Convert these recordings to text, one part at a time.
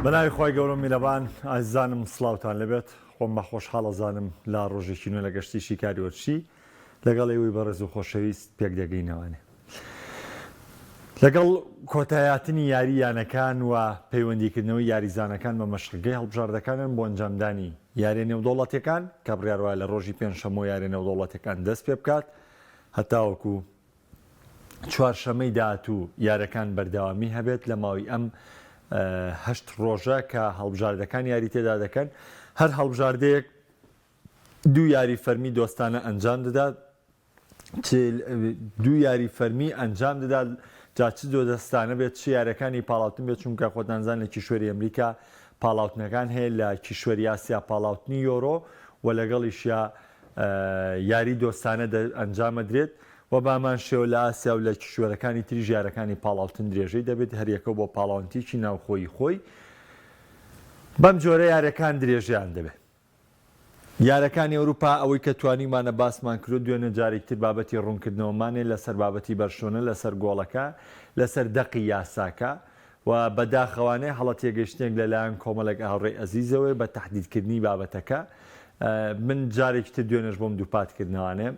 بەناوی خوای گەورە و میرەبان ئازیزانم سڵاوتان لێبێت خۆم بە خۆشحاڵ ئەزانم لە ڕۆژێکی نوێ لە گەشتی شیکاری وەرزشی لەگەڵ ئێوەی بەڕێز و خۆشەویست پێک دەگەینەوانێ لەگەڵ کۆتایاتنی یاری یانەکان و پەیوەندیکردنەوەی یاریزانەکان بە مەشقگەی هەڵبژاردەکانیان بۆ ئەنجامدانی یاریە نێودەوڵەتیەکان کە بڕیار وایە لە ڕۆژی پێنجشەممۆ یاریە نێودەوڵەتیەکان دەست پێ بکات هەتاوەکو چوارشەمەی داهاتوو یارەکان بەردەوامی هەبێت لە ماوەی ئەم هەشت ڕۆژە کە هەڵبژاردەکان یاری تێدا دەکەن هەر هەڵبژاردەیەک دوو یاری فەرمی دۆستانە ئەنجام دەدات دوو یاری فەرمی ئەنجام دەدات جا چ دۆدەستانە بێت چ یارەکانی پاڵاوتن بێت چونکە خۆتانزان لە کیشوەری ئەمریکا پاڵاوتنەکان هەیە لە کیشوەری ئاسیا پاڵاوتنی یۆرۆ و لەگەڵیشیا یاری دۆستانە ئەنجامەدرێت و بەهەمان شێوە لە ئاسیا و لە کیشوەرەکانی تریش یارەکانی پاڵاوتن درێژەی دەبێت هەریەکەو بۆ پاڵاونتیکی ناوخۆیی خۆی بەم جۆرە یارەکان درێژەیان دەبێت. یارەکانی ئەوروپا ئەوەی کە توانیومانە باسمان کردو دوێنێ جارێکی تر بابەتی ڕوونکردنەوەمانێ لەسەر بابەتی بەرشلۆنە لەسەر گۆڵەکە لەسەر دەقی یاساکە و بەداخەوانێ هەڵە تێگەیشتنێک لەلایەن کۆمەڵێک هاوڕێی ئەزیزەوەیە بە تەحدیدکردنی بابەتەکە من جارێکی تر دوێنێش بۆم دووپات کردنەوانێ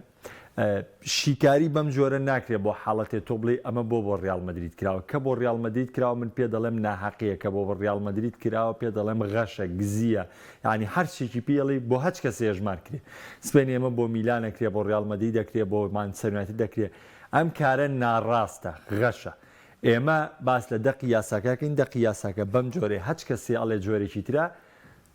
شیکاری بەم جۆرە ناکرێت بۆ حاڵەتێ تۆ بڵێی ئەمە بۆ بۆ ڕیاڵ مەدرید کراوە کە بۆ ڕیاڵ مەدرید کراوە من پێ دەڵێم ناهەقیە کە بۆ بۆ ڕیاڵ مەدرید کراوە پێ دەڵێم غەشە گزیە یانی هەر چێکی پێ ئەڵێی بۆ هەچ کەسێ ئەژمار کرێ سبەینێ ئەمە بۆ میلان ئەکرێ بۆ ڕیاڵ مەدرید ئەکرێ بۆ مانچستەر یونایتد دەکرێ ئەم کارە ناڕاستە غەشە ئێمە باس لە دەقی یاساکە ئەکەین دەقی یاساکە بەم جۆرەیە هەچ کەسێ ئەڵێ جۆرێکی ترە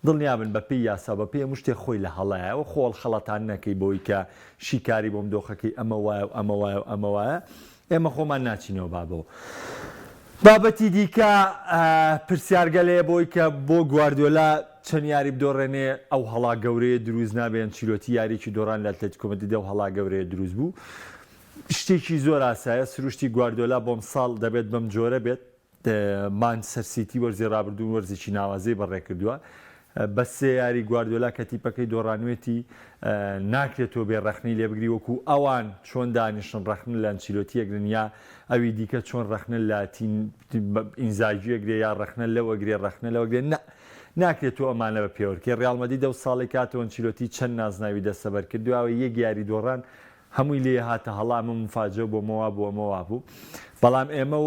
دڵنیابن بە پێی یاسا و بە پێی هەموو شتێک خۆی لە هەڵەیە و خۆ هەڵخەڵەتان نەکەی بەوەی کە شیکاری بۆم دۆخەکەی ئەمە وایە و ئەمە وایە و ئەمە وایە ئێمە خۆمان ناچینەوە بابەوە. بابەتی دیکە پرسیارگەلەیە بۆی کە بۆ گواردیۆلا چەند یاری بدۆڕێنێ ئەو هەڵا گەورەیە دروست نابێ ئەنچیلۆتی یاریی دۆڕان لە ئەتلەتیکۆ مەدرید ئەو هەڵا گەورەیە دروست بوو شتێکی زۆر ئاسایە سروشتی گواردیۆلا بۆمساڵ دەبێت بەم جۆرە بێت مانچستەر سیتی وەرزی رابردوو وەرزێکی ناوازەی بەڕێکردووە، بە سێ یاری گواردیۆلا کە تیپەکەی دۆڕانوێتی، ناکرێت تۆ بێ رەخنەی لێبگری وەکو ئەوان چۆن دانیشن رەخنە لە ئەنچیلۆتی ئەگرن یا ئەوی دیکە چۆن رەخنە لە ئینزاگی ئەگرێ یا رەخنە لەو ئەگرێ رەخنە لەو ئەگرێ نا ناکرێت تۆ ئەمانە بە پێوەرکەی ریال مەدرید ئەو ساڵەی کاتەوە ئەنچیلۆتی چەند نازناوی دەستەبەر کرد دوای یەک یاری دۆڕان هەمووی لێ هاتە هەڵا ئەمە موفاجە بوو ئەمە وابوو ئەمە وابوو بەڵام ئێمە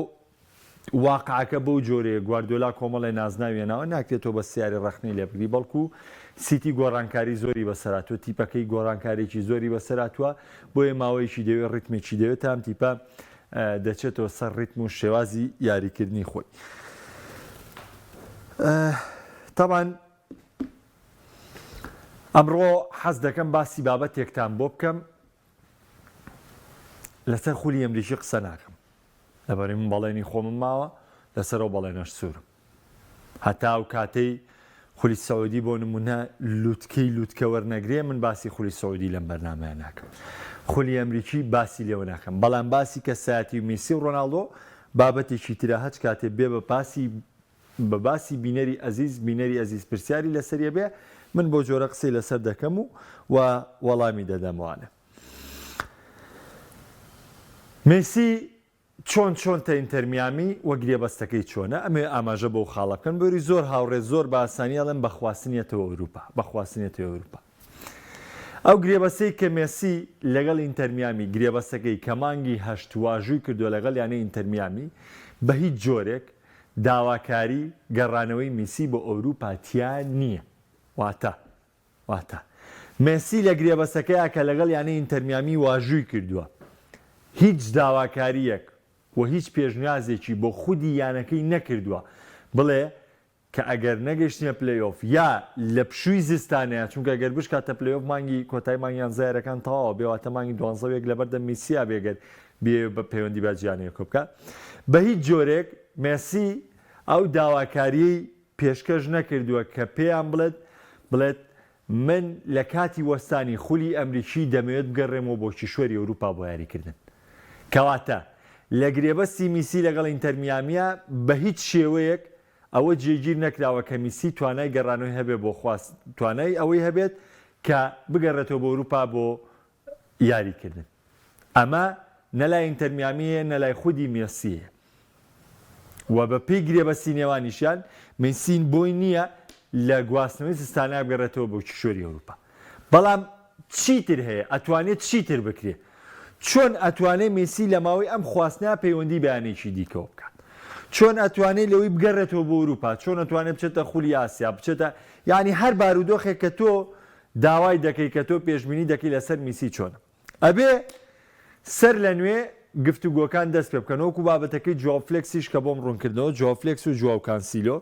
واقعەکە بەو جۆرەیە گواردیۆلا کۆمەڵێ نازناوی هێناوە ناکرێت تۆ بە سیاری ڕەخنەی لێ بگری بەڵکو سیتی گۆڕانکاری زۆری بەسەراتوە تیپەکەی گۆڕانکارێکی زۆری بەسەراتوە بۆیە ماوەیەکی دەوێت ڕیتمێکی دەوێت تا ئەم تیپە دەچێتەوە سەر ڕیتم و شێوازی یاریکردنی خۆی تاوان ئەمڕۆ حەز دەکەم باسی بابەتێکتان بۆ بکەم لەسەر خولی ئەمریکی قسە ناکەم لەبەری من بەڵێنی خۆمم ماوە لەسەر ئەو بەڵێنەش سوورم هەتا ئەو کاتەی خولی سعودی بۆ نمونە لوتکەی لوتکە وەرنەگرێ من باسی خولی سعودی لەم بەرنامەیە ناکەم خولی ئەمریکی باسی لێوە ناکەم بەڵام باسی کەسایەتی و میسی و ڕۆناڵدۆ بابەتێکی ترە هەچ کاتێ بێ بە باسی بە باسی بینەری ئەزیز بینەری ئەزیز پرسیاری لەسەریە بێ من بۆ جۆرە قسەی لەسەر دەکەم و و وەڵامی دەدەمەوانە مێسی چۆن چۆنتە ئینتەر میامی و گرێبەستەکەی چۆنە ئەمەوێ ئاماژە بەو خاڵە بکەن بۆری زۆر هاوڕێ زۆر بە ئاسانی ئەڵێن بە خواستنیەتەوە ئەوروپا بە خواستنیەتەوە ئەوروپا ئەو گرێبەستەی کە مێسی لەگەڵ ئینتەر میامی گرێبەستەکەی کە مانگی هەشت واژووی کردووە لەگەڵ یانەی ئینتەر میامی بە هیچ جۆرێک داواکاری گەڕانەوەی میسی بۆ ئەوروپا تیا نییە. واتە واتە مێسی لە گرێبەستەکەیا کە لەگەڵ یانەی ئینتەرمیامی واژووی کردووە هیچ داواکارییەک و هیچ پێشنیازێکی بۆ خودی یانەکەی نەکردووە بڵێ کە ئەگەر نەگەیشتینە پلەی ئۆف یا لە پشووی زستانەیا چونکە گەر بشکاتە پلەی ئۆف مانگی کۆتای مانگی یانزە یاریەکان تەواوە بێ واتە مانگی دوانزە و یەک لەبەردەم میسیا بێ گەر بیەوێ بە پەیوەندی بە جیانەیەکەوە بکات بە هیچ جۆرێک مێسی ئەو داواکاریەی پێشکەش نەکردووە کە پێیان بڵێت بڵێت من لە کاتی وەستانی خولی ئەمریکی دەمەوێت بگەڕێمەوە بۆ کیشوەری ئەوروپا بۆ یاریکردن. کەواتە لە گرێبەستی میسی لەگەڵ ئینتەر میامیە بە هیچ شێوەیەک ئەوە جێگیر نەکراوە کە میسی توانای گەڕانەوەی هەبێت بۆ خواست توانای ئەوەی هەبێت کە بگەڕێتەوە بۆ ئەوروپا بۆ یاریکردن. ئەمە نە لای ئینتەر میامی هەیە نە لای خودی مێسی هەیە. و بە پێی گرێبەستی نێوانیشیان میسی بۆی نییە لە گواستنەوەی زستانە بگەڕێتەوە بۆ کیشوەری ئەوروپا. بەڵام چیتر هەیە؟ ئەتوانێت چیتر بکرێ؟ چۆن ئەتوانێ مێسی لە ماوەی ئەم خواستنە پەیوەندی بە یانەیەکی دیکەوە بکات؟ چۆن ئەتوانێ لەوەی بگەڕێتەوە بۆ ئەوروپا؟ چۆن ئەتوانێ بچێتە خولی ئاسیا؟ بچێتە یانی هەر بارودۆخێک کە تۆ داوای دەکەی کە تۆ پێشبینی دەکەی لەسەر میسی چۆنە؟ ئەبێ سەر لە نوێ گفتوگۆکان دەست پێ بکەن وەکو بابەتەکەی جواو فلێکسیش کە بۆم ڕوونکردنەوە جواو فلێکس و جواو کانسیلۆ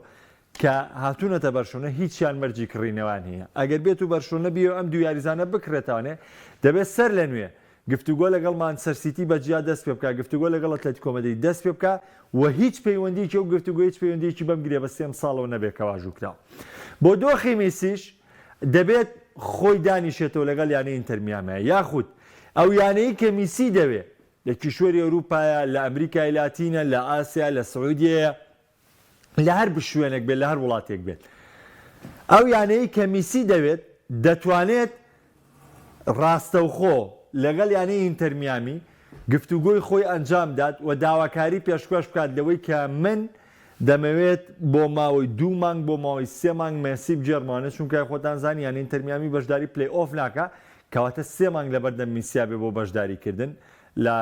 کە هاتوونەتە بەرشۆنە هیچیان مەرجی کڕینەوەیان هەیە ئەگەر بێت و بەرشۆنە بیەوێ ئەم دوو یاریزانە بکڕێتانێ دەبێت سەر لە نوێ گفتوگۆ لەگەڵ مانچستەر سیتی بە جیا دەست پێ بکا گفتوگۆ لەگەڵ ئەتلەتیکۆ مەدرید دەست پێ بکا و هیچ پەیوەندیەکی ئەو گفتوگۆ هیچ پەیوەندیەکی بەم گرێبەستی ئەمساڵەوە نەبێت کە واژوو کراوە بۆ دۆخی میسیش دەبێت خۆی دانیشێتەوە لەگەڵ یانەی ئینتەر میامیە یاخود ئەو یانەی کە میسی دەوێ لە کیشوەری ئەوروپایە لە ئەمریکای لاتینە لە ئاسیا لە سعودیەیە لە هەر شوێنێک بێت لە هەر وڵاتێک بێت ئەو یانەی کە میسی دەوێت دەتوانێت ڕاستەوخۆ لەگەڵ یانەی ئینتەر میامی گفتوگۆی خۆی ئەنجام دات و داواکاری پێشکەش بکات لەوەی کە من دەمەوێت بۆ ماوەی دوو مانگ بۆ ماوەی سێ مانگ مێسی بگێڕمانە چونکە خۆتان زانی یانەی ئینتەر میامی بەشداری پلەی ئۆف ناکا کەواتە سێ مانگ لەبەردەم میسیا بێ بۆ بەشداریکردن لە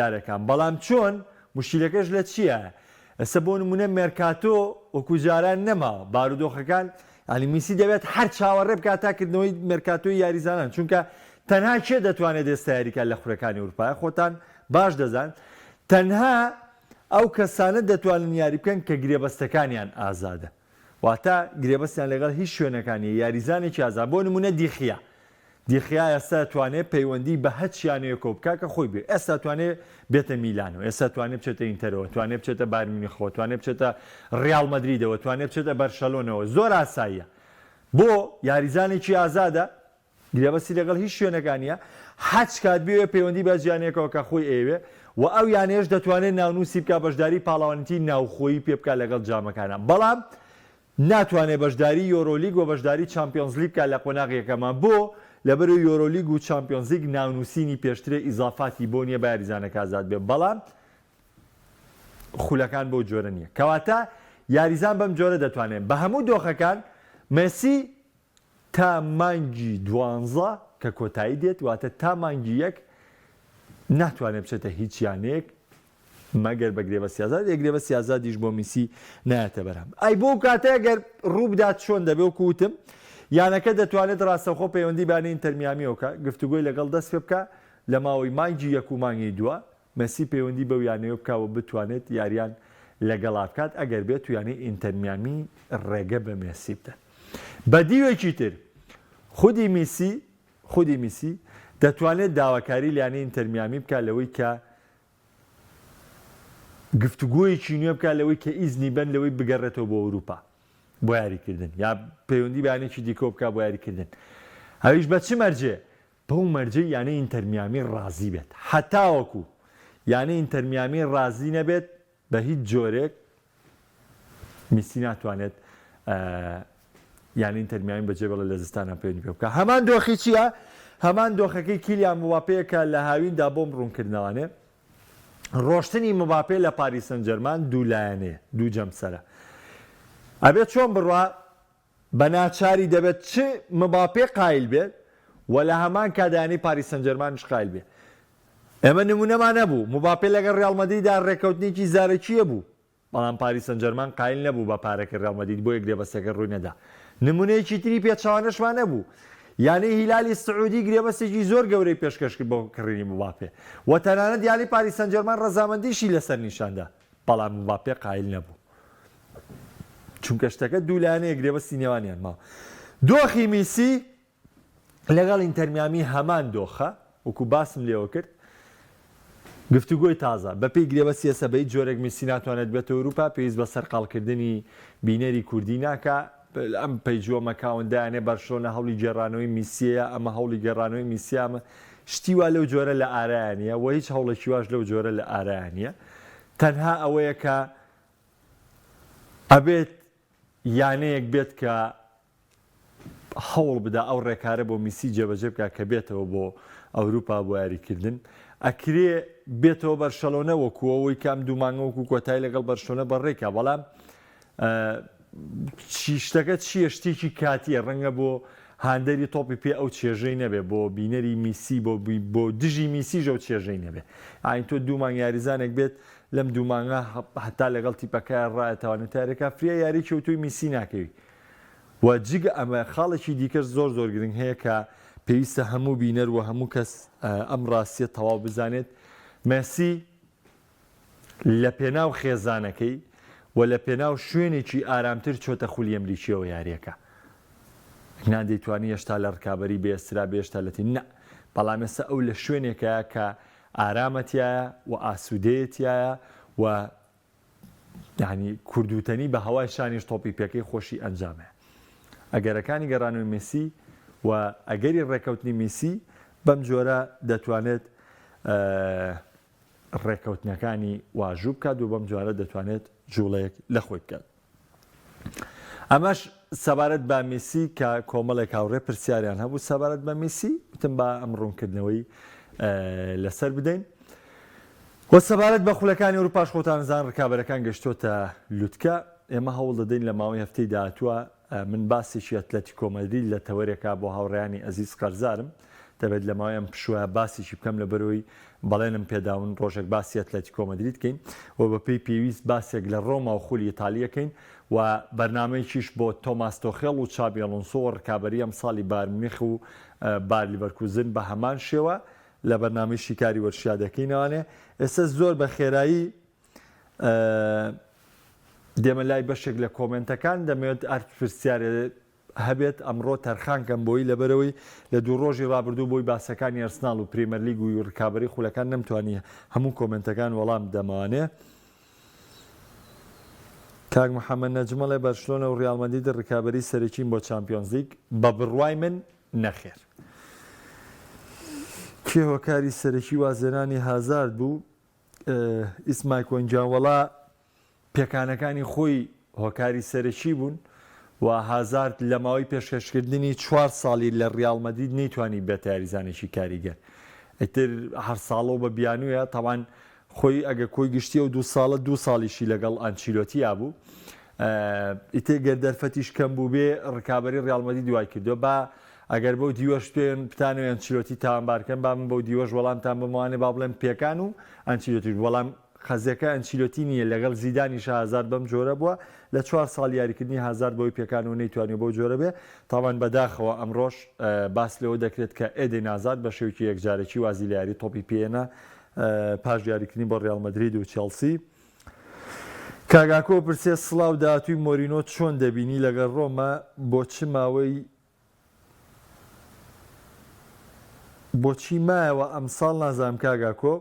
یارەکان بەڵام چۆن موشکیلەکەش لە چییە ئێستا بۆ نمونە مێرکاتۆ وەکو جاران نەماوە بارودۆخەکان یانی میسی دەبێت هەر چاوەڕێ بکات تا کردنەوەی مێرکاتۆی یاریزانان چونکە تەنها کێ دەتوانێت ئێستا یاریکات لە خولەکانی ئەوروپایە خۆتان باش دەزان تەنها ئەو کەسانە دەتوانن یاری بکەن کە گرێبەستەکانیان ئازادە واتە گرێبەستیان لەگەڵ هیچ شوێنەکان نییە یاریزانێکی ئازاد بۆ نمونە دیخیا دیخیا ئێستا توانێ پەیوەندی بە هەچ یانەیەکەوە بکا کە خۆی بوێ ئێستا توانێ بێتە میلانەوە ئێستا توانێ بچێتە ئینتەرەوە توانێ بچێتە بایرن میونیخەوە توانێ بچێتە ڕیاڵ مەدریدەوە توانێ بچێتە بەرشەلۆنەوە زۆر ئاساییە بۆ یاریزانێکی ئازادە گرێبەستی لەگەڵ هیچ شوێنەکا نییە هەچ کات بێوێ پەیوەندی بە یانەیەکەوە کە خۆی ئەیەوێ و ئەو یانەیەش دەتوانێت ناونووسی بکا بەشداری پاڵەوانێتی ناوخۆیی پێ بکا لەگەڵ جامەکانا بەڵام ناتوانێ بەشداری یۆرۆلیگ و بەشداری چامپیۆنزلیگ بکات لە قۆناغی یەکەما بۆ؟ لەبەرئەوەی یۆرۆلیگ و چامپیۆنزلیگ ناونووسینی پێشترە ئیزافاتی بۆ نیە با یاریزانەکە ئازاد بێ بەڵام خولەکان بەو جۆرە نیە کەواتە یاریزان بەم جۆرە دەتوانێت بە هەموو دۆخەکان مێسی تا مانگی دوانزە کە کۆتایی دێت واتە تا مانگی یەک ناتوانێت بچێتە هیچ یانەیەک مەگەر بە گرێبەستی ئازاد، ئێ گرێبەستی ئازادیش بۆ میسی نایەتە بەرهەم. ئەی بۆ ئەو کاتە گەر ڕووبدات چۆن دەبێ؟ وەکو وتم یانەکە دەتوانێت ڕاستەوخۆ پەیوەندی بە یانەی ئینتەر میامیەوە بکا، گفتوگۆی لەگەڵ دەست پێ بکا، لە ماوەی مانگی یەک و مانگی دووا مێسی پەیوەندی بەو یانەیەوە بکا و بتوانێت یاریان لەگەڵا بکات ئەگەر بێت و یانەی ئینتەر میامی ڕێگە بە مێسی بدەن. بە دیوێکی تر خودی میسی خودی میسی دەتوانێت داواکاری لە یانەی ئینتەر میامی بکات لەوەی کە گفتوگۆیەکی نوێ بکات لەوەی کە ئیزنی بەن لەوەی بگەڕێتەوە بۆ ئەوروپا بۆ یاریکردن یا پەیوەندی بە یانێکی دیکەوە بکات بۆ یاریکردن ئەویش بە چ مەرجێ بەو مەرجەی یانەی ئینتەرمیامی ڕازی بێت هەتاوەکو یانەی ئینتەرمیامی ڕازی نەبێت بە هیچ جۆرێک میسی ناتوانێت یانەی ئینتەر میامی بەجێ بێڵێت لە زستانان پەیوەندی پێ بکات. هەمان دۆخی چییە؟ هەمان دۆخەکەی کیلیان مباپێیە کە لە هاویندا بۆم ڕوونکردنەوانێ. ڕۆشتنی مباپێ لە پاریس سانجێرمان دوولایەنەیە، دوو جەمسەرە. ئەبێت چۆن بڕوا؟ بە ناچاری دەبێت چ مباپێ قایل بێت و لە هەمان کاتدا یانەی پاریس سانجێرمانیش قایل بێت. ئێمە نموونەمان هەبوو، مباپێ لەگەڵ ریال مەدریدا رێککەوتنێکی زارەکی هەبوو، بەڵام پاریس سانجێرمان قایل نەبوو بە پارەکەی ریال مەدرید بۆیە گرێبەستەکە رووی نەدا. نموونەیەکی تری پێچەوانەشمان هەبوو، یانەی هیلالی سعودی گرێبەستێکی زۆر گەورەی پێشکەش کرد بۆ کڕینی مباپێ و تەنانەت یانەی پاریس سانجێرمان رەزامەندیشی لەسەر نیشاندا، بەڵام مباپێ قایل نەبوو چونکە شتەکە دوو لایەنەیە گرێبەستی نێوانیان ماوە. دۆخی میسی لەگەڵ ئینتەرمیامی هەمان دۆخە وەکو باسم لێوە کرد گفتوگۆی تازە بەپێی گرێبەستی ئێستا بە هیچ جۆرێک میسی ناتوانێت بێتە ئەوروپا پێویست بە سەرقاڵکردنی بینەری کوردی ناکا ئەم پەیجوە مەکاوندایانێ بەرشلۆنە هەوڵی گێڕانەوەی میسیەیە ئەمە هەوڵی گێڕانەوەی میسیە ئەمە شتی وا لەو جۆرە لە ئارایا نییە و هیچ هەوڵێکی واش لەو جۆرە لە ئارایا نییە تەنها ئەوەیە کە ئەبێت یانەیەک بێت کە هەوڵ بدا ئەو ڕێکارە بۆ میسی جێبەجێ بکات کە بێتەوە بۆ ئەوروپا بۆ یاریکردن. ئەکرێ بێتەوە بەرشەلۆنە وەکو ئەوەی کە ئەم دوو مانگە وەکو کۆتایی لەگەڵ بەرشلۆنە بەڕێکا بەڵام چی شتەکە چییە شتێکی کاتیە ڕەنگە بۆ هاندەری تۆپی پێ ئەو چێژەی نەبێ بۆ بینەری میسی بۆ بۆ دژی میسیش ئەو چێژەی نەبێ ئاین تۆ دوو مانگ یاریزانێک بێت لەم دوو مانگە هەتا لەگەڵ تیپەکە ڕایەتوانێت تارێکا فریا یاریی و تۆی میسی ناکەوی و جگە ئەمە خاڵێکی دیکەش زۆر زۆر گرنگ هەیە کە پێویستە هەموو بینەر و هەموو کەس ئەم ڕاستیە تەواو بزانێت مێسی لە پێناو خێزانەکەی و لە پێناو شوێنێکی ئارامتر چۆتە خولی ئەمریکیەوە یاریەکە نا دەیتوانی هێشتا لە ڕکابەری بێسترا بێشتا لە تین نا بەڵام ئێستا ئەو لە شوێنێکە کە ئارامە تایە و ئاسوودەیە تایە و یانی کوردوتەنی بە هەوای شانیش تۆپی پێکەی خۆشی ئەنجامەیە. ئەگەرەکانی گەڕانەوەی مێسی و ئەگەری ڕێککەوتنی میسی بەم جۆرە دەتوانێت ڕێککەوتنەکانی واژوو بکات و بەم جۆرە دەتوانێت جوڵەیەک لە خۆی بکات. ئەمەش سەبارەت بە میسی کە کۆمەڵێک هاوڕێ پرسیاریان هەبوو سەبارەت بە میسی وتم با ئەم ڕوونکردنەوەی لەسەر بدەین. و سەبارەت بە خولەکانی ئەوروپاش خۆتان زان ڕکابەرەکان گەشتۆتە لوتکە ئێمە هەوڵ دەدەین لە ماوەی هەفتەی داهاتووە من باسێکی ئەتلەتیکۆ مەدرید لە تەوەرێکا بۆ هاوڕێیانی ئەزیز قەرزارم دەبێت لە ماوەی ئەم پشووە باسێکی بکەم لەبەرئەوەی بەڵێنم پێداون ڕۆژێک باسی ئەتلەتیکۆ مەدرید کەین و بەپێی پێویست باسێک لە ڕۆما و خولی ئیتالیە کەین و بەرنامەیەکیش بۆ تۆماس تۆخێڵ و چابی ئەلۆنسۆ و ڕکابەری ئەمساڵی بایرن میونخ و بایەر لیڤەرکوزن بە هەمان شێوە لە بەرنامەی شیکاری وەرشیا دەکەینەوانێ ئێستا زۆر بە خێرایی دێمە لای بەشێک لە کۆمێنتەکان دەمەوێت هەر پرسیارێ هەبێت ئەمڕۆ تەرخان کەم بۆی لەبەرئەوەی لە دوو ڕۆژی ڕابردوو بۆی باسەکانی ئەرسناڵ و پریمەرلیگ و ڕکابەری خولەکان نەمتوانی هەموو کۆمێنتەکان وەڵام بدەمەوانێ. کاک محەمەد نەجم ئەڵێ بەرشلۆنە و ڕیاڵ مەدرید ڕکابەری سەرەکین بۆ چامپیۆنزلیگ؟ بە بڕوای من نەخێر. کێ هۆکاری سەرەکی وازهێنانی هازارد بوو؟ ئیسمایکۆن گیان وەڵا پێکانەکانی خۆی هۆکاری سەرەکی بوون و هازارد لە ماوەی پێشکەشکردنی چوار ساڵی لە ریاڵ مەدرید نەیتوانی بێتە یاریزانێکی کاریگەر ئیتر هەر ساڵە و بە بیانوویە تاوان خۆی ئەگە کۆی گشتی ئەو دوو ساڵە دوو ساڵیشی لەگەڵ ئەنچیلۆتیا بوو ئیتر گەر دەرفەتیش کەم بوو بێ ڕکابەری ریاڵ مەدرید وای کردووە با ئەگەر بەو دیوەش پێن بتانەوێ ئەنچیلۆتی تاوانبارکەن با من بەو دیوەش وەڵامتان بمەوانێ با بڵێم پێکان و ئەنچیلۆتیش وەڵام قەزیەکە ئەنچیلۆتی نییە، لەگەڵ زیدانیش هازارد بەم جۆرە بووە، لە چوار ساڵ یاریکردنی هازارد بەهۆی پێکانەوە نەیتوانیوە بەو جۆرە بێ، تاوان بەداخەوە ئەمڕۆش باس لەوە دەکرێت کە ئێدین هازارد بە شێوەیەکی یەکجارەکی وازی لە یاری تۆپی پێ هێنا پاش یاریکردنی بۆ ریاڵ مەدرید و چێڵسی. کاک ئاکۆ پرسێ سڵاو داهاتووی مۆرینۆ چۆن دەبینی لەگەڵ رۆما بۆ چ ماوەی بۆچی مایەوە ئەمساڵ نازانم کاک ئاکۆ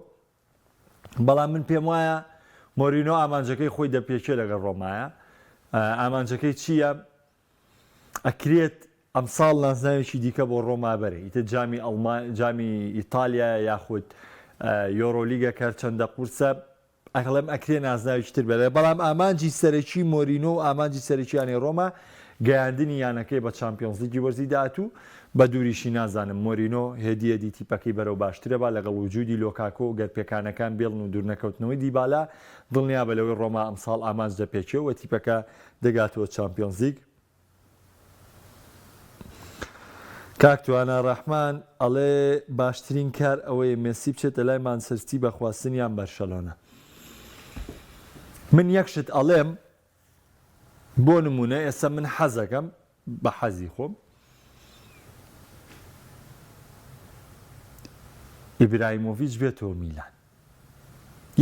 بەڵام من پێم وایە مۆرینۆ ئامانجەکەی خۆی دەپێکێ لەگەڵ ڕۆمایە ئامانجەکەی چییە؟ ئەکرێت ئەمساڵ نازناوێکی دیکە بۆ ڕۆما بەرێ ئیتر جامی ئەڵما جامی ئیتالیا یاخود یۆرۆلیگە کە چەندە قورسە ئەڵێم ئەکرێ نازناوێکی تر بەرێ، بەڵام ئامانجی سەرەکی مۆرینۆ و ئامانجی سەرەکی یانەی ڕۆما گەیاندنی یانەکەی بە چامپیۆنزلیگی وەرزی داهاتوو، بە دووریشی نازانم مۆرینۆ هێدی هێدی تیپەکەی بەرەو باشترە با لەگەڵ وجودی لۆکاکۆ و گەر پێکانەکان بێڵن و دوورنەکەوتنەوەی دیبالا دڵنیابە لەوەی ڕۆما ئەمساڵ ئامانج دەپێکێ و تیپەکە دەگاتەوە چامپیۆنزلیگ. کاک توانا ڕەحمان ئەڵێ باشترین کار ئەوەیە مێسی بچێتە لای مانچستەر سیتی بە خواستن یان بەرشەلۆنە. من یەک شت ئەڵێم بۆ نمونە ئێستا من حەزەکەم بە حەزی خۆم ئیبراهیمۆڤیچ بێتەوە میلان.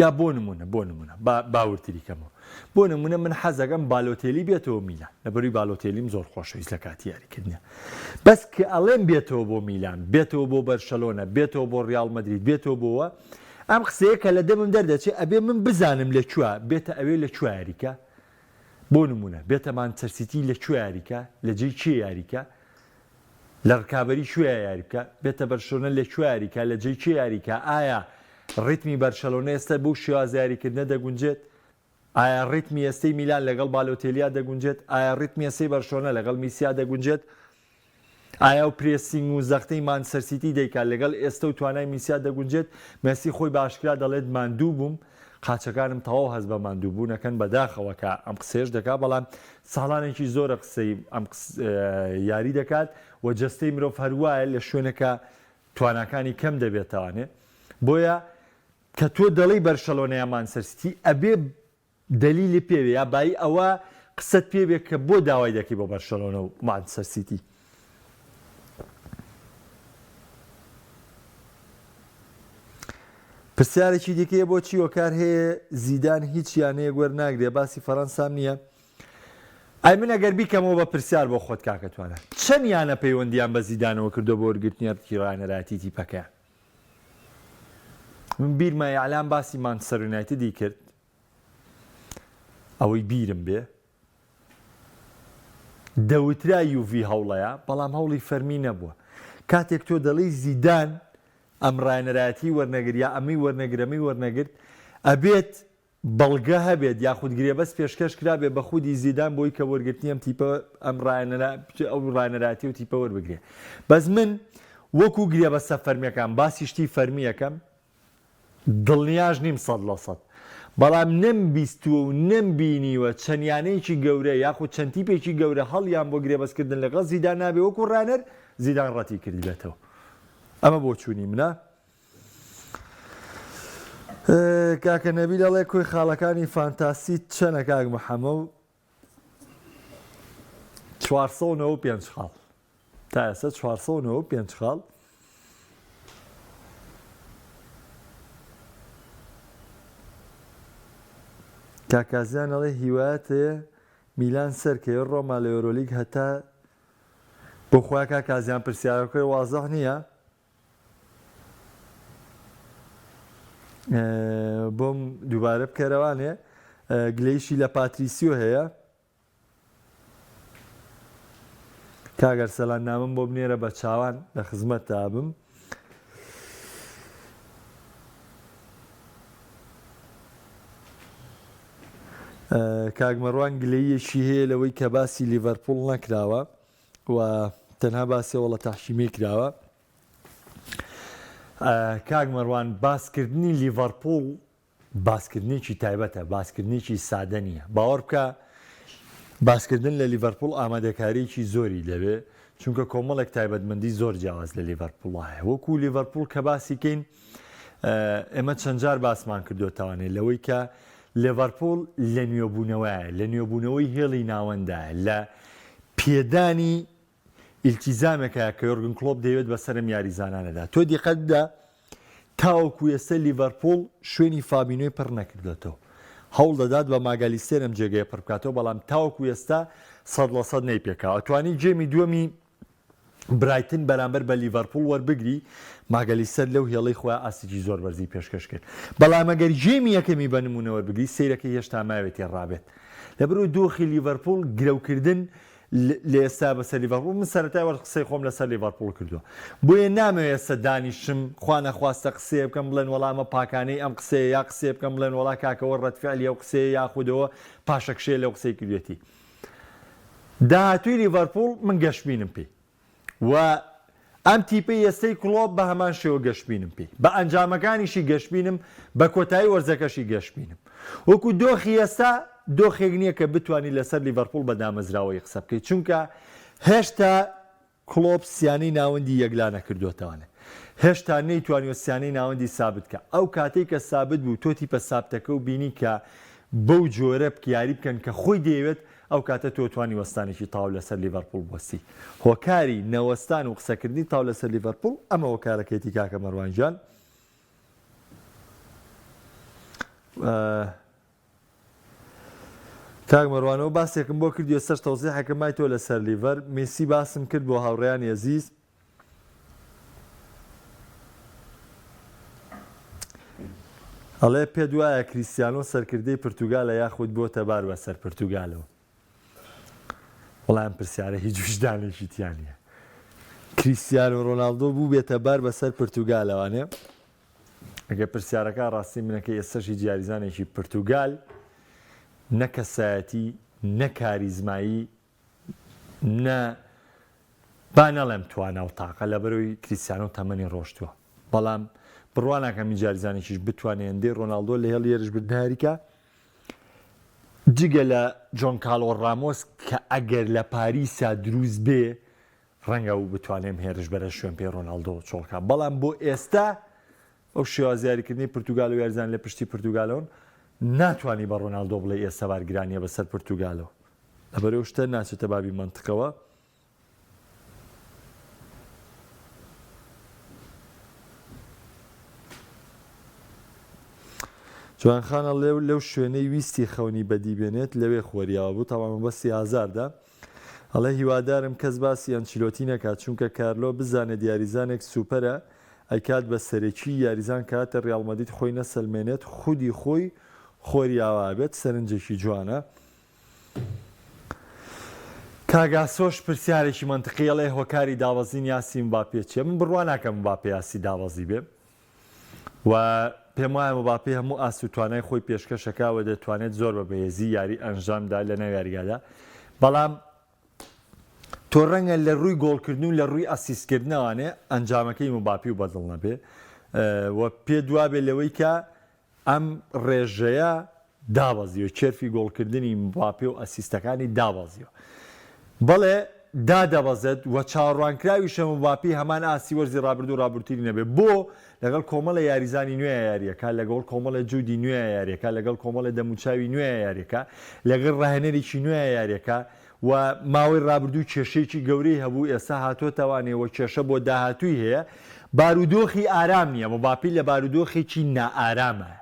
یا بۆ نمونە بۆ نمونە با باورتری کەمەوە بۆ نمونە من حەزەکەم بالۆتێلی بێتەوە میلان لەبەروی بالۆتێلیم زۆر خۆشەویست لە کاتی یاریکردنە بەس کە ئەڵێم بێتەوە بۆ میلان بێتەوە بۆ بەرشەلۆنە بێتەوە بۆ ڕیاڵ مەدرید بێتەوە بۆوە ئەم قسەیە کە لە دەمم دەردەچێ ئەبێ من بزانم لە کوێ بێتە ئەوێ لە کوێ یاریکە بۆ نمونە بێتە مانچەر سیتی لە کوێ یاریکە لە جێی کێ یاریکە لە ڕکابەری کوێیا یاری بکا؟ بێتە بەرشلۆنە لە کوێ یاری کا؟ لە جێی کێ یاری کا؟ ئایا ڕیتمی بەرشەلۆنە ئێستا بەو شێوازە یاریکردنە دەگونجێت؟ ئایا ڕیتمی ئێستەی میلان لەگەڵ بالۆتێلیا دەگونجێت؟ ئایا ڕیتمی ئێستەی بەرشلۆنە لەگەڵ میسیا دەگونجێت؟ ئایا ئەو pressing و زەختەی مانچستەر سیتی دەیکات لەگەڵ ئێستە و توانای میسیا دەگونجێت؟ مێسی خۆی بە ئاشکرا دەڵێت ماندوو بووم، قاچەکانم تەواو هەست بە ماندووبوون ئەکەن، بەداخەوە کە ئەم قسەیەش دەکات، بەڵام ساڵانێکی زۆرە قسەی ئەم یاری دەکات و جەستەی مرۆڤ هەروایە لە شوێنێکە تواناکانی کەم دەبێتەوانێ، بۆیە کە تۆ دەڵێی بەرشەلۆنە یا مانچستەر سیتی ئەبێ دەلیلت پێ بێ یا بایی ئەوە قسەت پێ بێ کە بۆ داوای دەکەی بۆ بەرشەلۆنە و مانچستەر سیتی. پرسیارێکی دیکەیە بۆچی هۆکار هەیە زیدان هیچ یانەیەک وەرناگرێ باسی فەرەنسام نییە ئەی من ئەگەر بیکەمەوە بە پرسیار بۆ خۆت کاکە توانا چەند یانە پەیوەندیان بە زیدانەوە کردووە بۆ وەرگرتنی ئەرکی ڕاهێنەرایەتی تیپەکەیان من بیرمە ئیعلان باسی مانچستەر یونایتدی کرد ئەوەی بیرم بێ دەوترا یوڤی هەوڵەیە بەڵام هەوڵی فەرمی نەبووە کاتێک تۆ دەڵێی زیدان ئەم ڕاهێنەرایەتی وەرنەگر یا ئەمەی وەرنەگر ئەمەی وەرنەگرت ئەبێت بەڵگە هەبێت یاخود گرێبەست پێشکەش کرابێ بە خودی زیدان بۆی کە وەرگرتنی ئەم تیپە ئەم ڕاهێنەرا ئەو ڕاهێنەرایەتی و تیپە وەربگرێ بەس من وەکو گرێبەستە فەرمیەکان باسی شتی فەرمیەکەم دڵنیاش نیم 100% بەڵام نەمبیستووە و نەمبینیوە چەند یانەیەکی گەورە یاخود چەند تیپێکی گەورە هەڵیان بۆ گرێبەستکردن لەگەڵ زیدان نابێ وەکو ڕانەر زیدان ڕەتی کردبێتەوە ئەمە بۆچوونی منە. کاکە نەبیل ئەڵێ کۆی خاڵەکانی فانتاسی چەنە کاک محەمە و 495 خاڵ تا ئێستا 495 خاڵ کاکازیان ئەڵێ هیوایەت هەیە میلان سەرکەوێ ڕۆما لە یۆرۆلیگ هەتا بۆ خۆیان کاکازیان پرسیارەکەی وازح نییە بۆم دووبارە بکەرەوانێ گلەیشی لە پاتریسیۆ هەیە کاک ئەرسەلان نامەم بۆ بنێرە بە چاوان لە خزمەتتا بم. کاک مەڕوان گلەییەکی هەیە لەوەی کە باسی لیڤەرپوڵ نەکراوە و تەنها باسی وەڵە تەحکیمی کراوە. کاک مەروان باسکردنی لیڤەرپوڵ باسکردنێکی تایبەتە باسکردنێکی سادە نییە باوەڕ بکە باسکردن لە لیڤەرپوڵ ئامادەکاریی زۆری دەوێ چونکە کۆمەڵێک تایبەتمەندی زۆر جیاواز لە لیڤەرپوڵ هەیە وەکو لیڤەرپوڵ کە باسیکەین ئێمە چەند جار باسمان کردووە تاوانێ لەوەی کە لێڤەرپوڵ لە نوێبوونەوەیە لە نوێبوونەوەی هێڵی ناوەندایە لە پێدانی ئیلتیزامێکە کە یۆرگن کلۆپ دەیەوێت بەسەر ئەم یاریزانانەدا. تۆ دیقەت بدە تاوەکو ئێستا لیڤەرپوڵ شوێنی فابینۆی پڕ نەکردۆتەوە. هەوڵ دەدات بە ماگالیستێر ئەم جێگەیە پڕ بکاتەوە، بەڵام تاوەکو ئێستا 100% نەیپێکاوە. توانی game ی دووەمی برایتن بەرامبەر بە لیڤەرپوڵ وەربگری، ماگالیستەر لەو هێڵەی خۆیان ئاستێکی زۆر بەرزی پێشکەش کرد. بەڵام ئەگەر game ی یەکەمی بە نموونە وەربگری، سەیرەکەی هێشتا ماوێتی ڕابێت. لەبەرئەوەی دۆخی لیڤەرپوڵ گرەوکردن لە ئێستا بەسەر لیڤەرپوڵ من سەرەتای وەرز قسەی خۆم لەسەر لیڤەرپوڵ کردووە بۆیە نامەوێ ئێستا دانیشم خوا نەخواستە قسەیە بکەم بڵێن وەڵا ئەمە پاکانەی ئەم قسەیە یا قسەیە بکەم بڵێن وەڵا کاکەوە ڕەدفعلی ئەو قسەیە یاخودەوە پاشەکشەیە لەو قسەی کردوێتی داهاتووی لیڤەرپوڵ من گەشبینم پێی و ئەم تیپەی ئێستەی کڵۆپ بە هەمان شێوە گەشبینم پێی، بە ئەنجامەکانیشی گەشبینم، بە کۆتایی وەرزەکەشی گەشبینم. وەکو دۆخی ئێستا، دۆخێک نییە کە بتوانی لەسەر لیڤەرپوڵ بە دامەزراوەیی قسە بکەیت، چونکە هێشتا کڵۆپ سیانەی ناوەندی یەکلا نەکردۆتەوانێ، هێشتا نەیتوانیوە سیانەی ناوەندی سابت کا، ئەو کاتەی کە سابت بوو تۆ تیپە سابتەکە و بینی کە بەو جۆرە یاری بکەن کە خۆی دەیەوێت، ئەو کاتە تۆ توانی وەستانێکی تەواو لەسەر لیڤەرپوڵ بوەستی. هۆکاری نەوەستان و قسەکردنی تەواو لەسەر لیڤەرپوڵ ئەمە هۆکارەکەیەتی کاکە مەروان گیان. کاک مەروانەوە باسێکم بۆ کردی ئێستاش تەوزیحێکم مای تۆ لەسەر لیڤەر میسی باسم کرد بۆ هاوڕێیانی ئەزیز. ئەڵێ پێت وایە کریستیانۆ سەرکردەی پرتوگالە یاخود بۆتە بار بەسەر پرتوگالەوە؟ وەڵا ئەم پرسیارە هیچ ویژدانێکی تیا نییە. کریستیانۆ ڕۆناڵدۆ بووبێتە بار بەسەر پرتوگالەوانێ؟ ئەگەر پرسیارەکە ڕاستی منەکە ئێستەش هیچ یاریزانێکی پرتوگال نە کەسایەتی نە کاریزمایی نە. با نەڵێم توانا و تاقە لەبەرەوەی کریستیانۆ تەمەنی ڕۆشتووە بەڵام بڕوا ناکەم هیچ یاریزانێکیش بتوانێت هێندەی ڕۆناڵدۆ لە هێڵی هێرشبردنە یاریکا جگە لە جۆن کاڵۆ ڕامۆس کە ئەگەر لە پاریسا دروست بێ ڕەنگە ئەو بتوانێ ئەم هێرشبەرە شوێن پێی ڕۆناڵدۆ چۆڵکا بەڵام بۆ ئێستا ئەو شێواز یاریکردنی پرتوگال و یاریزان لە پشتی پرتوگالەوەن ناتوانی بە ڕۆناڵدۆ بڵێ ئێستا بارگرانیە بەسەر پرتوگالەوە لەبەرئەو شتە ناچێتە بابی مەنتقەوە. جوان خان ئەڵێ لەو شوێنەی ویستی خەونی بەدی بێنێت لەوێ خۆریاوە بوو تەبعەن مەبەستی ئازاردە ئەڵێ هیوادارم کەس باسی ئەنچیلۆتی نەکات چونکە کارلۆ بزانێت یاریزانێک سوپەرە ئەیکات بە سەرەکی یاریزان کاتە ڕیاڵ مەدرید خۆی نەسەلمێنێت خودی خۆی خۆریاوە ئەبێت سەرنجێکی جوانە. کاک ئاسۆش پرسیارێکی مەنتقی ئەڵێ هۆکاری دابەزینی ئاستی مباپێ چیە؟ من بڕوا ناکەم مباپێ ئاستی دابەزی بێ و پێم وایە مباپێ هەموو ئاست و توانای خۆی پێشکەشەکا و دەتوانێت زۆر بە بەهێزی یاری ئەنجامدا لە ناو یاریگادا بەڵام تۆ ڕەنگە لە ڕووی گۆڵکردن و لە ڕووی ئەسیستکردنەوانێ ئەنجامەکەی مباپی و بەدڵ نەبێ و پێ دوابێ لەوەی کە ئەم ڕێژەیە دابەزیوە، curve ی گۆڵکردنی مباپێ و ئەسیستەکانی دابەزیوە. بەڵێ دادەبەزێت و چاوەڕوانکراویشە مباپی هەمان ئاستی وەرزی ڕابردوو ڕابردووتری نەبێت. بۆ؟ لەگەڵ کۆمەڵێ یاریزانی نوێیا یارییەکا، لەگەڵ کۆمەڵێ جودی نوێیا یارییەکا، لەگەڵ کۆمەڵێ دەموچاوی نوێیا یارییەکا، لەگەڵ ڕاهێنەرێکی نوێیا یارییەکا و ماوەی ڕابردوو کێشەیەکی گەورەی هەبوو ئێستا هاتۆتەوانێ و کێشە بۆ داهاتووی هەیە، بارودۆخی ئارام نییە، مباپی لە بارودۆخێکی نائارامایە.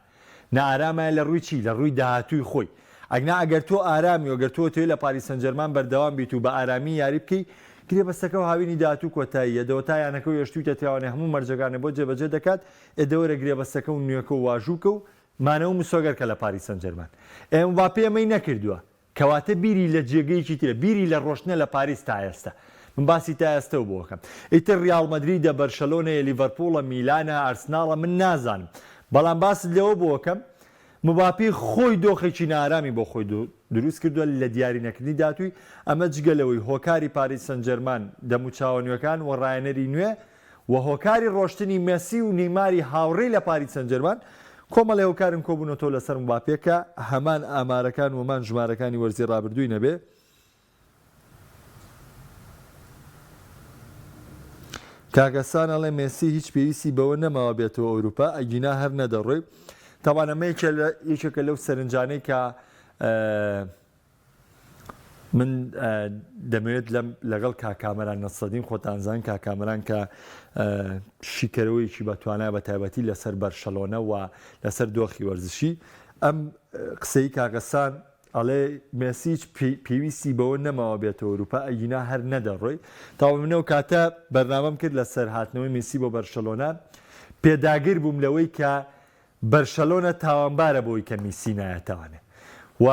نائارامایە لە ڕووی چی؟ لە ڕووی داهاتووی خۆی. ئەگنا ئەگەر تۆ ئارامی و ئەگەر تۆ ئەتەوێ لە پاریس سەنجەرمان بەردەوام بیت و بە ئارامی یاری بکەی، گرێبەستەکە و هاوینی داهاتوو کۆتاییە، دەوەتا یانەکە و هێشتوویتە تێوانێ هەموو مەرجەکانت بۆ جێبەجێ دەکات، ئێ دەوەرە گرێبەستەکە و نوێکە و واژوو کە و مانەوە مسۆگەر کە لە پاریس سەنجەرمان. ئێ مباپێ ئەمەی نەکردووە. کەواتە بیری لە جێگەیەکی ترە، بیری لە ڕۆشتنە لە پاریس تا ئێستا. من باسی تا ئێستەو بۆ ئەکەم. ئیتر ڕیاڵ مەدریدە، بەرشەلۆنەیە، لیڤەرپوڵە، میلانە، ئارسناڵە، من نازانم. بەڵام باست لەوە بۆ ئەکەم، مباپی خۆی دۆخێکی نائارامی بۆ خۆی دروست کردووە لە دیاری نەکردنی داهاتووی، ئەمە جگە لەوەی هۆکاری پاریس سەنجێرمان دەموچاوە نوێکان و ڕاهێنەری نوێ و هۆکاری ڕۆشتنی مێسی و نەیماری هاوڕێی لە پاریس سەنجێرمان، کۆمەڵێ هۆکارن کۆبوونەتەوە لەسەر مباپێ کە هەمان ئامارەکان و هەمان ژمارەکانی وەرزی ڕابردووی نەبێ. کاکە سان ئەڵێ مێسی هیچ پێویستی بەوە نەماوە بێتەوە ئەوروپا ئەگینا هەر نەدەڕۆی. تەبعەن ئەمە یەکێکە لەو سەرنجانەی کە من دەمەوێت لەم لەگەڵ کاک کامەران نەسرەدین خۆتان زان کاک کامەران کە شیکەرەوەیەکی بە توانای بە تایبەتی لەسەر بەرشەلۆنە و لەسەر دۆخی وەرزشی ئەم قسەی کاکەسان ئەڵێ مێسیچ پێویستی بەوە نەماوە بێتە ئەوروپا ئەگینا هەر نەدەڕۆی تاوە منەوە کاتە بەرنامەم کرد لەسەر هاتنەوەی میسی بۆ بەرشەلۆنە پێداگر بووم لەوەی کە بەرشەلۆنە تاوانبارە بەوەی کە میسی نایەتەوانێ و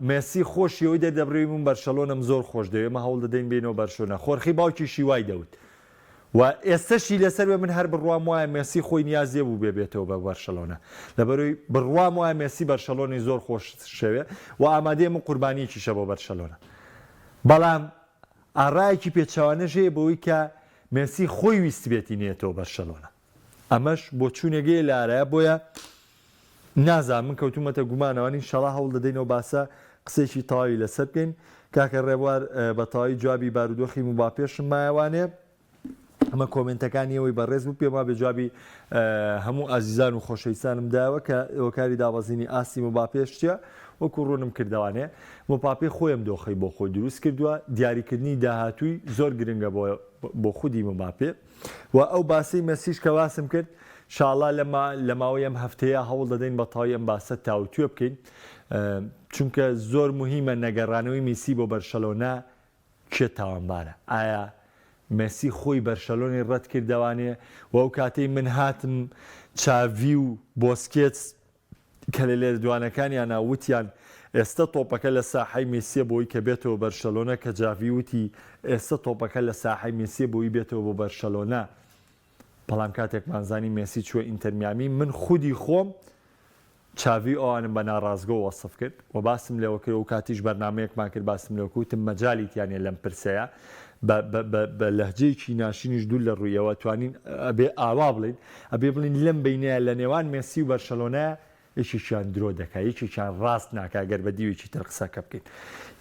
مێسی خۆشی ئەوەی دەردەبڕی من بەرشەلۆنەم زۆر خۆش دەوێ ئێمە هەوڵ دەدەین بێینەوە بەرشۆنە خۆرخی باوکیشی وای دەوت و ئێستەشی لەسەر بێ من هەر بڕوام وایە مێسی خۆی نیازی بوو بێ بێتەوە بە بەرشەلۆنە لەبەرەوەی بڕوام وایە مێسی بەرشەلۆنەی زۆر خۆش شەوێ و ئامادەیە من قوربانیەکیشە بۆ بەرشەلۆنە بەڵام ئاڕایەکی پێچەوانەش هەیە بەوەی کە مێسی خۆی ویستبێتی نێتەوە بەرشەلۆنە ئەمەش بۆچوونێک هەیە لە ئارایە بۆیە نازانم من کەوتومەتە گومانەوە ئینشاڵا هەوڵ دەدەین ئەو باسە قسەیەکی تەواوی لەسەر بکەین کاکە ڕێبوار بە تەواوی جوابی بارودۆخی مباپێشم مایەوانێ ئەمە کۆمنتەکانی ئەوەی بەڕێز بوو پێم وابێ جوابی هەموو ئازیزان و خۆشەویستانم داوە کە هۆکاری دابەزینی ئاستی مباپێش چییە وەکو ڕوونم کردوانێ مباپێ خۆیم دۆخی بۆ خۆی دروست کردووە دیاریکردنی داهاتووی زۆر گرنگە بۆ بۆ خودی مباپێ وە ئەو باسەی مەسیش کە باسم کرد شاڵا لە ماوەی ئەم هەفتەیە هەوڵ دەدەین بە تەواوی ئەم باسە تاوتوێ بکەین چونکە زۆر موهیمە نەگەڕانەوەی میسی بۆ بەرشەلۆنە کێ تاوانبارە ئایا مێسی خۆی بەرشەلۆنەی ڕەت کردەوانێ و ئەو کاتەی من هاتم چاڤی و بۆسکێتس کە لە لێدوانەکانیانا وتیان ئێستە تۆپەکە لە ساحەی مێسیە بۆی کە بێتەوە بەرشەلۆنە کە جاڤی وتی ئێستە تۆپەکە لە ساحەی مێسیە بۆی بێتەوە بۆ بەرشەلۆنە بەڵام کاتێکمان زانی مێسی چووە ئینتەر میامی من خودی خۆم چاڤی ئەوانم بە ناڕاستگۆ وەسف کرد و باسم لەوە کرد و کاتیش بەرنامەیەکمان کرد باسم لەوە کرد وتم مەجالی تیا نیە لەم پرسەیە. بە لەهجەیەکی ناشرینیش دوور لە ڕوویەوە توانین ئەبێ ئاوا بڵێین ئەبێ بڵێین لەم بەینەیە لە نێوان مێسی و بەرشەلۆنە یەکێکیان درۆ دەکا یەکێکیان ڕاست ناکا گەر بە دیوێکی تر قسەکە بکەین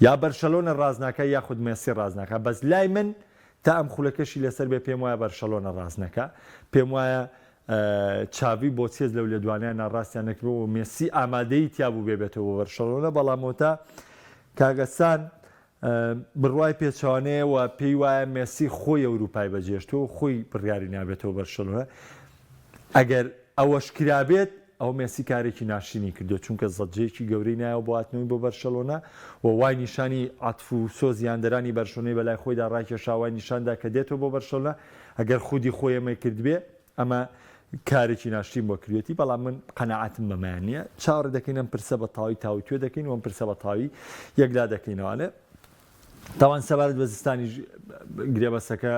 یا بەرشەلۆنە ڕاست ناکا یاخود مێسی ڕاست ناکا بەس لای من تا ئەم خولەکەشی لەسەر بێ پێم وایە بەرشەلۆنە ڕاست نەکا پێم وایە چاڤی بۆچێز لەو لێدوانەیان ناڕاستیان نەکردووە و مێسی ئامادەیی تیا بوو بێ بێتەوە بۆ بەرشەلۆنە بەڵام ئەوەتا کاگەسان بڕوای پێچەوانەیە و پێی وایە مێسی خۆی ئەوروپای بەجێشتووە و خۆی بڕیاری نابێتەوە بەرشەلۆنە. ئەگەر ئەوەش کرابێت ئەوە مێسی کارێکی ناشرینی کردووە، چونکە زەجەیەکی گەورەی نایەوە بۆ هاتنەوەی بۆ بەرشەلۆنە و وای نیشانی عەتف و سۆزی هاندەرانی بەرشلۆنەی بەلای خۆیدا ڕاکێشا، وای نیشاندا کە دێتەوە بۆ بەرشەلۆنە، ئەگەر خودی خۆی ئەمەی کردبێ ئەمە کارێکی ناشرین بۆ کردوێتی، بەڵام من قەناعەتم بەمەیان نییە. چاوەڕێ دەکەین ئەم پرسە بە تەواوی تاوتوێ دەکەین و ئەم پرسە بە تەواوی یەکلا دەکەینەوانێ. تاوان سەبارەت بە زستانیش گرێبەسەکە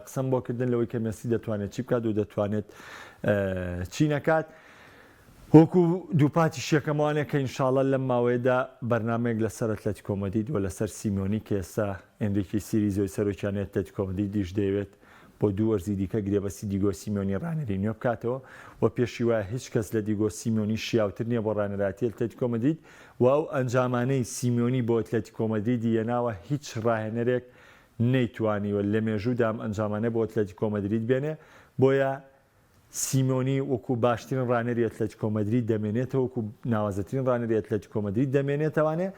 قسەم بۆ کردن لەوەی کە مێسی دەتوانێت چی بکات و دەتوانێت چی نەکات. وەکو دووپاتیش یەکەمەوانە کە ئینشاڵە لەم ماوەیەدا بەرنامەیەک لەسەر ئەتلەتیکۆ مەدرید و لەسەر سیمیۆنی کە ئێستا ئێنریکی سیریزۆی سەرۆکیانەی ئەتلەتیکۆ مەدریدیش دەیەوێت بۆ دوو وەرزی دیکە گرێبەستی دیگۆ سیمیۆنی ڕاهێنەری نوێ بکاتەوە و پێشی وایە هیچ کەس لە دیگۆ سیمیۆنی شیاوتر نییە بۆ ڕاهێنەرایەتی ئەتلەتیکۆ مەدرید و ئەو ئەنجامانەی سیمیۆنی بۆ ئەتلەتیکۆ مەدریدی هێناوە هیچ ڕاهێنەرێک نەیتوانیوە لە مێژوودا ئەم ئەنجامانە بۆ ئەتلەتیکۆ مەدرید بێنێ بۆیە سیمیۆنی وەکو باشترین ڕانەری ئەتلەتیکۆ مەدرید دەمێنێتەوە وەکو ناوازەترین ڕانەری ئەتلەتیکۆ مەدرید دەمێنێتەوانێ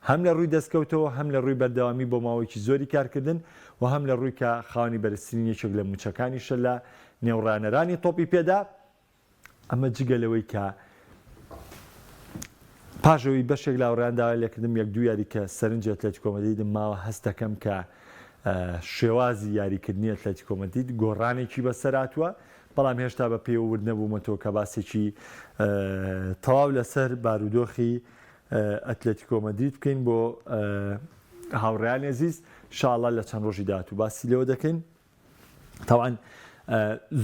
هەم لە ڕووی دەستکەوتەوە هەم لە ڕووی بەردەوامی بۆ ماوەیەکی زۆری کارکردن و هەم لە ڕووی کە خاوەنی بەرزترین یەکێک لە مووچەکانیشە لە نێو ڕانەرانی تۆپی پێدا ئەمە جگە لەوەی کە پاش ئەوەی بەشێک لە هاوڕێیان داوای لێکردم یەک دوو یاری کە سەرنجی ئەتلەتیکۆ مەدریدم ماوە هەست دەکەم کە شێوازی یاریکردنی ئەتلەتیکۆ مەدرید گۆڕانێکی بەسەر هاتووە، بەڵام هێشتا بە پێوە ورد نەبوومەتەوە کە باسێکی تەواو لەسەر بارودۆخی ئەتلەتیکۆ مەدرید بکەین بۆ هاوڕێیانی ئەزیز، ئینشاڵڵا لە چەند ڕۆژی داهاتوو باسی لێوە دەکەین. تاوان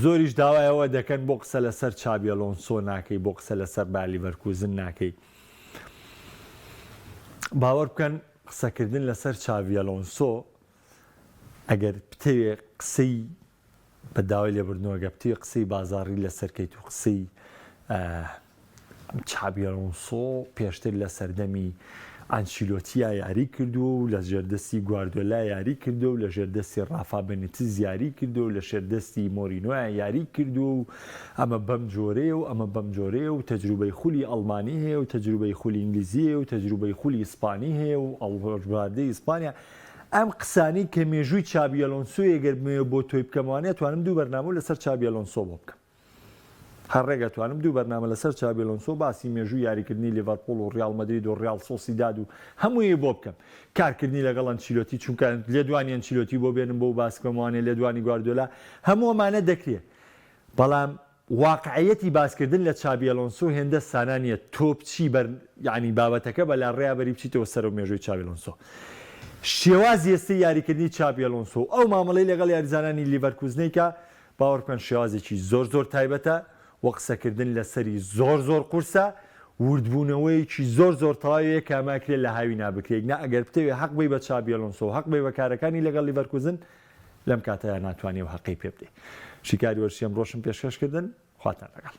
زۆریش داوای ئەوە دەکەن بۆ قسە لەسەر چابی ئەلۆنسۆ ناکەی بۆ قسە لەسەر بایر لیڤەرکوزن ناکەی باوەڕ بکەن قسەکردن لەسەر چاڤی ئەلۆنسۆ ئەگەر بتەوێ قسەی بە داوای لێبوردنەوە گە بتەوێ قسەی بازاڕی لەسەر کەیت و قسەی چابی ئەلۆنسۆ پێشتر لە سەردەمی ئەنچیلۆتیا یاری کردووە و لە ژێر دەستی گواردیۆلا یاری کردووە و لە ژێر دەستی ڕافا بێنیتز یاری کردووە و لە ژێر دەستی مۆرینۆیا یاری کردووە و ئەمە بەم جۆرەیە و ئەمە بەم جۆرەیە و تەجروبەی خولی ئەڵمانی هەیە و تەجروبەی خولی ئینگلیزی هەیە و تەجروبەی خولی ئیسپانی هەیە و هەڵبژاردەی ئیسپانیا ئەم قسانەی کە مێژووی چابی ئەلۆنسۆیە گەر بمەوێ بۆ تۆی بکەمەوانێ توانم دوو بەرنامە لەسەر چابی ئەلۆنسۆ بۆ بکەم. هەر ڕێک ئەتوانم دوو بەرنامە لەسەر چابی ئەلۆنسۆ باسی مێژووی یاریکردنی لیڤەرپوڵ و ڕیاڵ مەدرید و ڕیاڵ سۆسیداد و هەمووی بۆ بکەم کارکردنی لەگەڵ ئەنچیلۆتی چونکە لێدوانی ئەنچیلۆتی بۆ بێنم بۆ باس بکەم وانێ لێدوانی گواردیۆلا هەموو ئەمانە دەکرێ بەڵام واقعیەتی باسکردن لە چابی ئەلۆنسۆ هێندە سانا نییە تۆ بچی بەر یانی بابەتەکە بە لاڕێیا بەری بچیتەوە سەرەوە مێژووی چابی ئەلۆنسۆ شێوازی ئێستەی یاریکردنی چابی ئەلۆنسۆ و ئەو مامەڵەی لەگەڵ یاریزانانی لیڤەرکوزنەی کە باوەڕ بکەن شێوازێکی زۆر زۆر تایبەتە و قسەکردن لەسەری زۆر زۆر قورسە، وردبوونەوەیەکی زۆر زۆر تەواویە کە ئەمە ئەکرێ لە هاوینا بکرێت نا ئەگەر بتەوێ هەق بەی بە چابی ئەلۆنسۆ و هەق بەی بە کارەکانی لەگەڵ لیڤەرکوزن لەم کاتەیا ناتوانی ئەو هەقەی پێ بدەی. شیکاری وەرزشی ئەمڕۆشم پێشکەش کردن، خواتان لەگەڵ.